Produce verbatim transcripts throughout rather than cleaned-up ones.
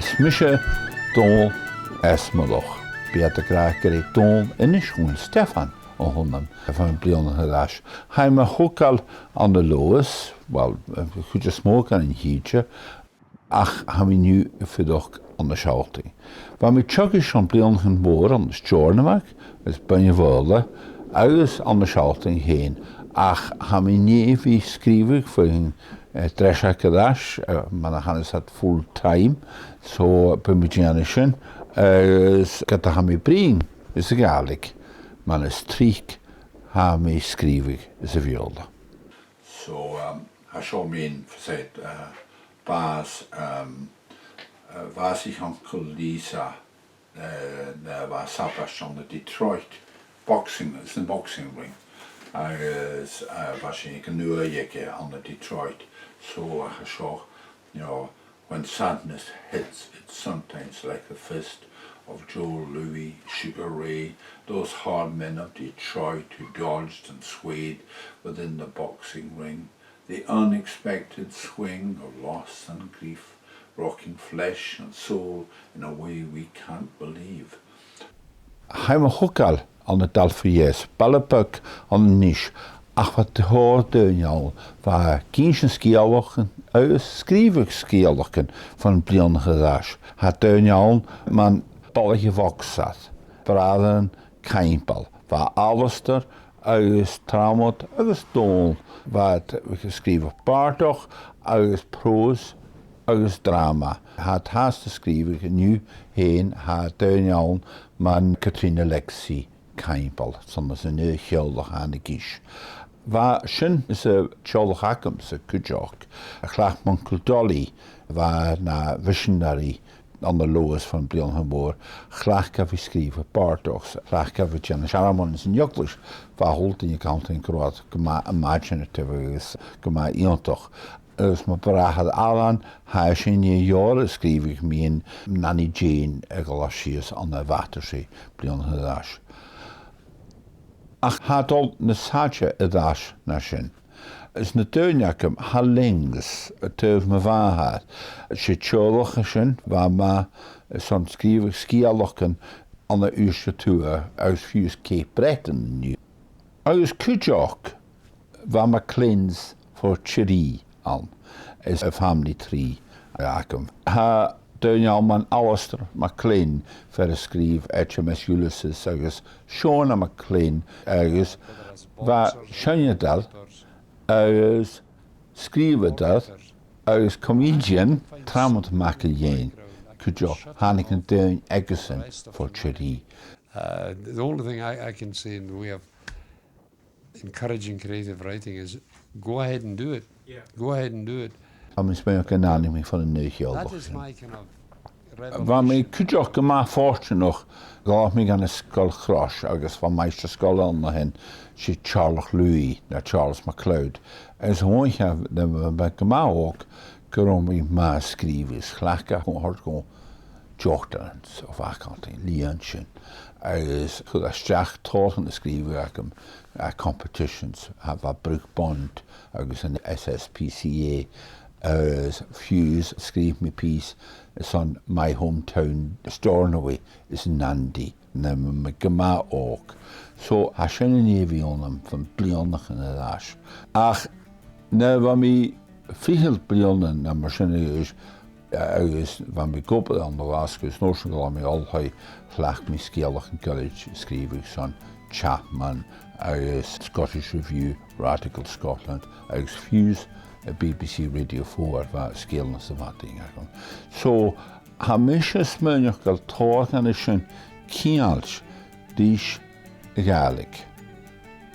Is mise Dòmhnall Esmelech. Bidh iad ag ràdh gur e Dòmhnall Aonghais Dhòmhnaill Stiofan a th' annam bho na bliadhnaichean air ais. Tha mi a' togail ann an Leòdhas, well, a' chuid as motha dhen an tìde, ach tha mi an-diugh a' fuireach ann an Sealtainn. Bha mi a' teagasg anns na bliadhnaichean mòra ann an Steòrnabhagh, is Beinn na Faoghla, agus ann an Sealtainn fhèin, ach tha mi an-diugh a' sgrìobhadh bho chionn, eh, deireadh-seachdain air ais, eh, mar a chanas iad full time, so bidh mi a' dèanamh sin, agus ged a tha mi a' bruidhinn sa Ghàidhlig, mar as trice tha mi a' sgrìobhadh sa Bheurla. So, um, tha seo mun fhasaid, uh, bàs, um, uh, bhàsaich uncail Lisa, uh, nuair a bha e a' sabaid ann an Detroit, boxing, anns a' bhoxing ring, agus, uh, bha sinn aig an uaigh aige ann an Detroit. So, uh, tha seo, you know, when sadness hits, it's sometimes like the fist of Joe Louis, Sugar Ray, those hard men of Detroit who dodged and swayed within the boxing ring. The unexpected swing of loss and grief, rocking flesh and soul in a way we can't believe. Tha mi a' togail ann an Dalfar Dheas, baile beag ann an Nis, ach bha tòrr dhaoine ann, bha ag innse sgeulachdan agus a' sgrìobhadh sgeulachdan bho na bliadhnaichean air ais. Tha daoine ann mar Balaich a' Bhogsair, Bràithrean Caimbeul, bha Alasdair agus Tormod agus Dòmhnall, bha iad a' sgrìobhadh bàrdachd agus pròs agus dràma. Tha iad fhathast a' sgrìobhadh an-diugh fhèin, tha daoine ann mar Catrìona Lexy Caimbeul, 's ann às an aon teaghlach a thàinig i. Bha sin sa teaghlach agamsa cuideachd, a' chlann m' uncail Dolly, bha na mhiseanaraidh ann an Leòdhas bho na bliadhnaichean mòra, chleachd e a bhith a' sgrìobhadh bàrdachd, chleachd e a bhith a' dèanamh searmonas san eaglais, bha a h-uile duine a' cantainn gu robh iad gu math imaginative agus gu math iongantach. Agus mo bhràthair Alan, tha esan an-diugh a' sgrìobhadh mu Nanny Jane a' dol sìos ann am Battersea bliadhnaichean air ais. Ach tha dol nas fhaide air ais na sin. Is na daoine agam, tha Lingus, a' taobh mo mhàthar, 's e teaghlach a tha sin, bha e math airson sgrìobhadh sgeulachdan ann an Uibhist a Tuath agus fiù 's Cape Breton an-diugh. Agus cuideachd, bha MacLeans Phort Chidì ann, is a family tree agam. Tha daoine ann mar Alasdair MacLean, fear a sgrìobh H M S Ulysses, agus Seòna MacLean, agus bha seinneadair agus sgrìobhadair agus comedian Tormod MacIlleathain cuideachd. Thàinig na daoine aigesan bho Chidì. Uh, the only thing I, I can say in the way of encouraging creative writing is go ahead and do it. Yeah. Go ahead and do it. Tha mi a' smaoineachadh gun tàinig mi bhon an aon teaghlach sin. That is my kind of revelation. Bha mi cuideachd gu math fortanach, dh'fhalbh mi dhan an sgoil Chrois agus bha maighstir-sgoile ann an sin, 's e Teàrlach Lùi, no Charles MacLeod. Agus dh'fhaodadh e, nuair a bha mi gu math òg, gun robh mi math a' sgrìobhadh, is chleachd e a thoirt dhomh deoch-dannsa, o bha e a' cantainn, lìon sin. Agus chuir e a-steach tòrr dhen an sgrìobhadh agam à competitions, a bha Brooke Bond agus an S S P C A, agus fiù 's sgrìobh mi pìos airson My Hometown Stornoway is Nandi, nuair a bha mi gu math òg. So, tha sin an-diugh a bhith annam bho na bliadhnaichean air ais. Ach nuair a bha mi fichead bliadhna no mar sin a dh'aois, agus bha mi ag obair ann an Glaschu, is an uair sin gun do dh'fhalbh mi a dh'Oilthigh, chleachd mi sgeulachdan goirid a sgrìobhadh airson Chapman agus Scottish Review, Radical Scotland, agus fiù 's a' B B C Radio four, bha sgeulachdan sa mhadainn agam. So, tha mise a' smaoineachadh gu bheil tòrr dhen a sin ceangailte ris a' Ghàidhlig.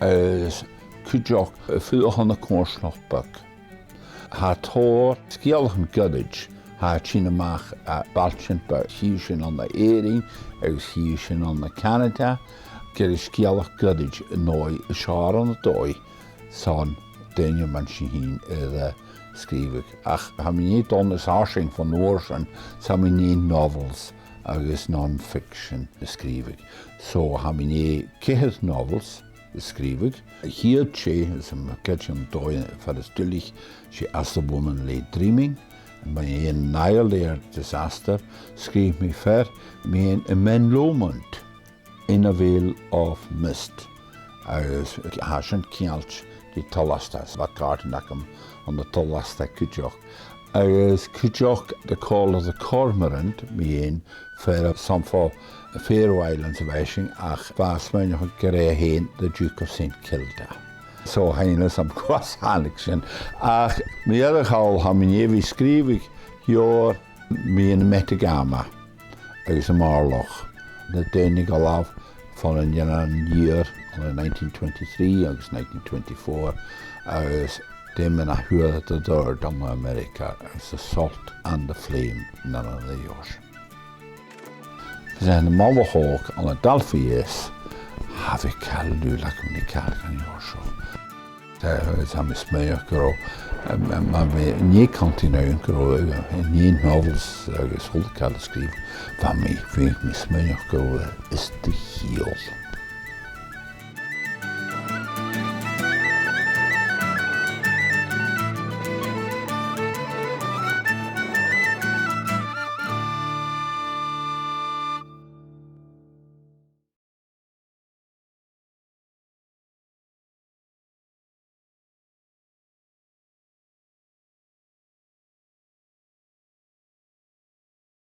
Is cuideachd a' fuireach ann an comhairleach beag. Tha tòrr sgeulachdan goirid, tha iad a' tighinn a-mach à bailtean beaga, chì sinn ann an Èirinn, agus chì sinn ann an Canada, gur e sgeulachd ghoirid an dòigh as fheàrr ann an dòigh, son daoine mar sin fhèin air a sgrìobhadh. Ach tha mi an-diugh a' dol nas fharsainge bhon uair sin, 's tha mi an-diugh novels agus non-fiction a' sgrìobhadh. So tha mi an-diugh ceithir novels a' sgrìobhadh. A' chiad tè, is am cead an dòigh far as duilich, 's e As the Woman Lay Dreaming, Mu dheidhinn an Isle Air disaster, sgrìobh mi fear mu dheidhinn A Men Lomond in a Veil of Mist. Agus tha sin ceangailte ri Tolastadh, 's bha càirdean agam ann an Tolastadh cuideachd. Agus cuideachd The Call of the Cormorant, mu dheidhinn fear a bha fo Faroe Islands a bha sin, ach bha e a' smaoineachadh gur e e fhèin the Duke of Saint Kilda. So, tha e nas fheàrr gu bheil sin. Ach mu dheireadh thall, tha mi air a bhith a' sgrìobhadh leabhar mu dheidhinn Metagama agus am Àrlach, na daoine a dh'fhalbh bhon an Eilean Iar ann an nineteen twenty-three agus nineteen twenty-four, agus dè mar a fhuair iad an t-òrdugh ann an Ameireaga, agus The Salt and the Flame, an t-ainm a th' air. Bha e na mhallachd òg ann an Dalfaidh Eas, tha mi a' creidsinn gu bheil mi a' creidsinn gun robh seo. Tha, tha mi a' smaoineachadh gun robh, em, em, ma bha mi an dèidh cantainn ann gun robh, eh, an aon novels agus a h-uile càil a sgrìobh, bha mi, bha mi a' smaoineachadh gun robh e às do chiall.